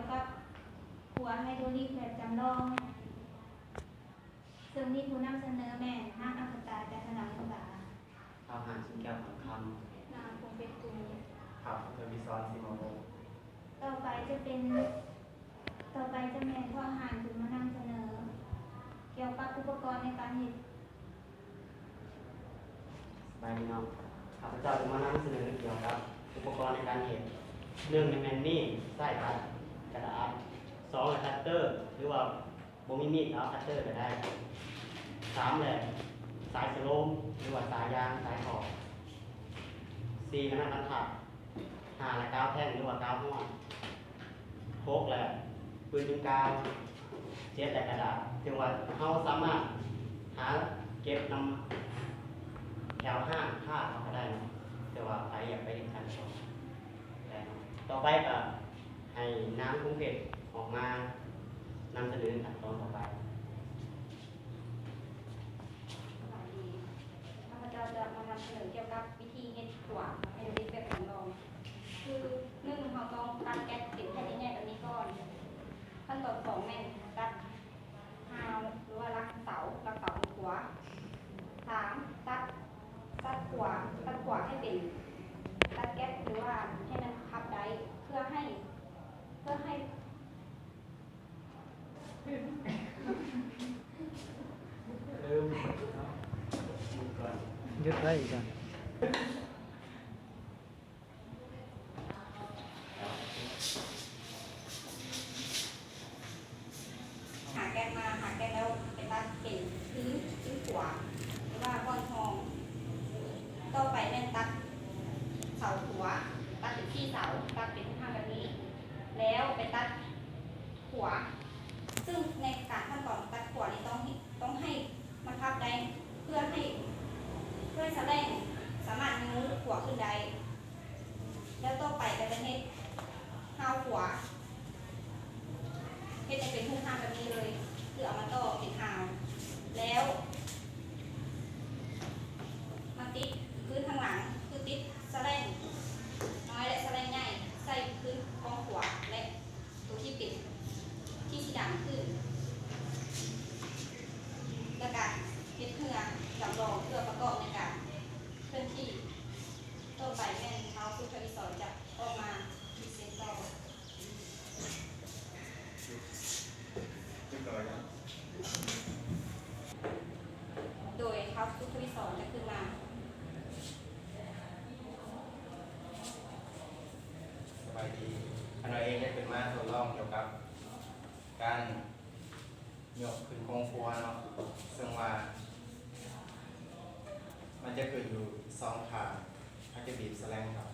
ກັບຂົວໄຮໂດຣລິກແບບຈຳລອງ, ເຊິ່ງມີຜູ້ນຳສະເໜີແມ່ນນາງ ອັກຂະຕາ ຈັນທະນາວົງສາ. ທ້າວ ຫານ ຊິງແກ້ວ ຄຳຄຳ. ນາງ ພົງເພັດ ກຸງ. ທ້າວ ສຸທະວິສອນ ສີມະວົງ. ຕໍ່ໄປຈະເປັນ, ຕໍ່ໄປຈະແມ່ນທ້າວ ຫານ ຂຶ້ນມານຳສະເໜີກ່ຽວກັບອຸປະກອນໃນການເຮັດ. ສະບາຍດີເນາະ, ຂ້າພະເຈົ້າຈະມານຳສະເໜີກ່ຽວກັບອຸປະກອນໃນການເຮັດ. ໜຶ່ງ ແມ່ນມີດ ໃຊ້ຕັດກະດາດ. ສອງ ແມ່ນຄັດເຕີ ຫຼືວ່າ ບໍ່ມີມີດເອົາຄັດເຕີກໍໄດ້. ສາມ ແຫຼະ ສາຍສະໂລມ ຫຼືວ່າສາຍຢາງ ສາຍຖອກ. ສີ່ ແມ່ນໄມ້ບັນທັດ. ຫ້າ ແລະ ກາວແທ່ງ ຫຼືວ່າກາວຮ້ອນ. ຫົກ ແລະ ປືນຍິງກາວ. ເຈັດ ແລະ ກະດາດ. ເຖິງວ່າເຮົາສາມາດຫາເກັບນຳແຖວຫ້າງຄ້າເຮົາກໍໄດ້ເນາະ, ແຕ່ວ່າໃຜຢາກໄປເຮັດການສອນ ໄດ້ເນາະ. ຕໍ່ໄປກໍໃຫ້ນາງ ພົງເພັດ ອອກມານຳສະເໜີຂັ້ນຕອນຕໍ່ໄປ. ສະບາຍດີ, ຂ້າພະເຈົ້າຈະມານຳສະເໜີກ່ຽວກັບວິທີເຮັດຂົວໄຮໂດຣລິກແບບຈຳລອງ. ຄື ໜຶ່ງ ເຮົາຕ້ອງຕັດແກັດເປັນແຜ່ນໃຫຍ່ໆແບບນີ້ກ່ອນ. ຂັ້ນຕອນສອງ ແມ່ນຕັດ ຮາວ ຫຼືວ່າຫຼັກເສົາ, ຫຼັກເສົາຂອງຂົວ. ສາມ ຕັດ, ຕັດຂົວ, ຕັດຂົວໃຫ້ເປັນ, ຕັດແກັດ ຫຼືວ່າໃຫ້ມັນພັບໄດ້ ເພື່ອໃຫ້, ເພື່ອໃຫ້ ຢຸດໄວ້ກ່ອນ. ຫາແກັດມາ, ຫາແກັດແລ້ວໄປຕັດເປັນພື້ນ, ພື້ນຂົວ ຫຼືວ່າບ່ອນຮອງ. ຕໍ່ໄປແມ່ນຕັດເສົາຂົວ, ຕັດເປັນສີ່ເສົາ, ຕັດເປັນຮູບຮ່າງແບບນີ້ ແລ້ວໄປຕັດຂົວ. ຊຶ່ງໃນການຂັ້ນຕອນຕັດຂົວນີ້ຕ້ອງ, ຕ້ອງໃຫ້ມັນພັບໄດ້ ເພື່ອໃຫ້, ເພື່ອໃຫ້ສະແລງສາມາດຍູ້ຂົວຂຶ້ນໄດ້. ແລ້ວຕໍ່ໄປກໍຈະເຮັດຮາວຂົວ, ເຮັດໃຫ້ເປັນຮູບຮ່າງແບບນີ້ເລີຍ, ຄືເອົາມາຕໍ່ເປັນຮາວ ແລ້ວມາຕິດພື້ນທາງຫຼັງ, ຄືຕິດສະແລງນ້ອຍ ແລະ ສະແລງໃຫຍ່ໃສ່ພື້ນຂອງຂົວ ແລະ ໂຕທີ່ເປັນທີ່ຊິດັນຂຶ້ນ ແລ້ວກະເຮັດເຮືອຈຳລອງເພື່ອປະກອບໃນການເຄື່ອນທີ່. ຕໍ່ໄປແມ່ນທ້າວສຸທະວິສອນຈະອອກມາພຣີເຊັນຕໍ່. ໂດຍທ້າວສຸທະວິສອນຈະຂຶ້ນມາ. ສະບາຍດີ, ຂ້ານ້ອຍເອງໄດ້ຂຶ້ນມາທົດລອງກ່ຽວກັບການຍົກຂຶ້ນໂຄງຄົວເນາະ, ເຊິ່ງວ່າມັນຈະຂຶ້ນຢູ່ສອງຂ້າງ, ເຮົາຈະບີບສະແລງເຂົ້າ.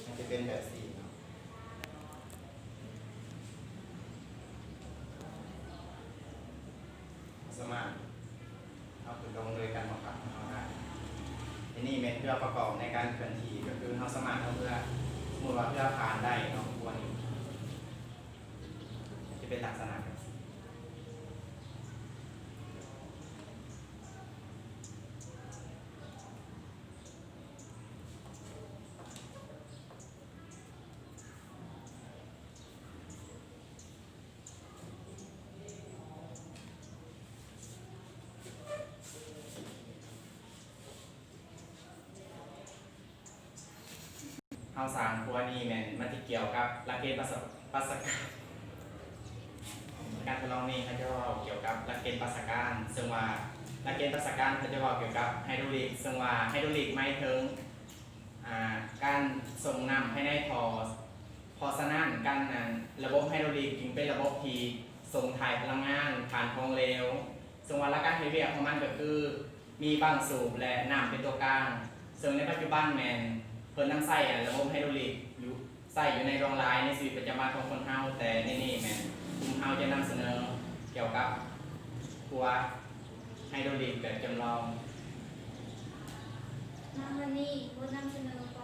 ມັນຈະເປັນແບບຊີ້ເນາະ, ສາມາດເອົາຂຶ້ນລົງໂດຍການບັງຄັບຂອງເຮົາໄດ້. ທີນີ້ແມ່ນເພື່ອປະກອບໃນການເຄື່ອນທີ່, ກໍຄືເຮົາສາມາດເອົາເຮືອ, ສົມມຸດວ່າເຮືອຜ່ານໄດ້ເນາະ, ຄວນຈະເປັນລັກສະນະແບບຊີ້. ເຮົາສ້າງຂົວນີ້ແມ່ນມັນຈະກ່ຽວກັບຫຼັກເກນປະສະ, ປະສະການ. ການທົດລອງນີ້ເຂົາຈະເວົ້າກ່ຽວກັບຫຼັກເກນປະສະການ, ເຊິ່ງວ່າຫຼັກເກນປະສະການເຂົາຈະເວົ້າກ່ຽວກັບໄຮໂດຣລິກ, ເຊິ່ງວ່າໄຮໂດຣລິກໝາຍເຖິງ ອ່າ ການສົ່ງນ້ຳພາຍໃນທໍ່. ເພາະສະນັ້ນ ການ ອັນ ລະບົບໄຮໂດຣລິກຈຶ່ງເປັນລະບົບທີ່ສົ່ງຖ່າຍພະລັງງານຜ່ານຂອງເຫຼວ, ເຊິ່ງວ່າຫຼັກການເຮັດວຽກຂອງມັນກໍຄືມີບັ້ງສູບ ແລະ ນ້ຳເປັນຕົວກາງ, ເຊິ່ງໃນປັດຈຸບັນແມ່ນເພິ່ນນຳໃຊ້ ອັນ ລະບົບໄຮໂດຣລິກຢູ່ ໃຊ້ຢູ່ໃນຫຼວງຫຼາຍໃນຊີວິດປະຈຳວັນຂອງຄົນເຮົາ, ແຕ່ໃນນີ້ແມ່ນກຸ່ມເຮົາຈະນຳສະເໜີກ່ຽວກັບຂົວໄຮໂດຣລິກແບບຈຳລອງ. ນາງ ວັນນີ ບົດນຳສະເໜີຂ